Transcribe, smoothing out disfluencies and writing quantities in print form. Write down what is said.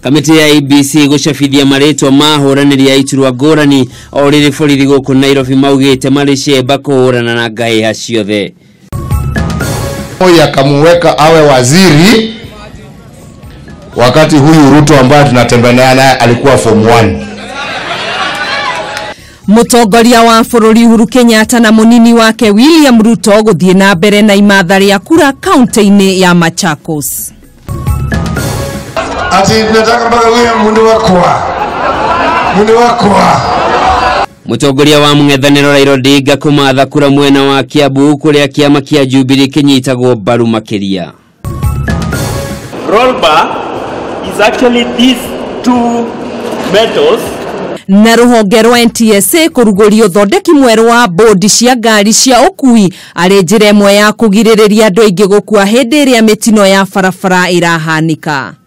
Kamĩtĩ ya IEBC gũcabithia marĩtwa ma ahũranĩri a iturwa ngũrani o rĩrĩ borithi gũkũ Nairobi maugĩte marĩ cemba kũhũrana na ngahĩha ciothe. Moi akamuweka awe waziri wakati huyu Ruto ambaye tunatembea naye alikuwa form 1. Mũtongoria wa bũrũri Uhuru Kenyatta na mũnini wake William Ruto gũthiĩ na mbere na imatha rĩa kura kaunti-inĩ ya Machakos. Ati nataka mpaka huyo mundu wakwa. Mundu wakwa. Mũtongoria wa mũng'ethanĩro Raila Odinga kũmatha kura mwena wa Kiambu kũrĩa kĩama kĩa Jubilee kĩnyitagwo mbaru makĩria. Roll bar is actually these two metals. Na rũhonge rwa NTSA kũrugũria ũthondeki mwerũ wa bodi cia ngari cia ũkui arĩ njĩra ĩmwe ya kũgirĩrĩria andũ aingĩ gũkua hĩndĩ ĩrĩa mĩtino ya barabara ĩrahanĩka.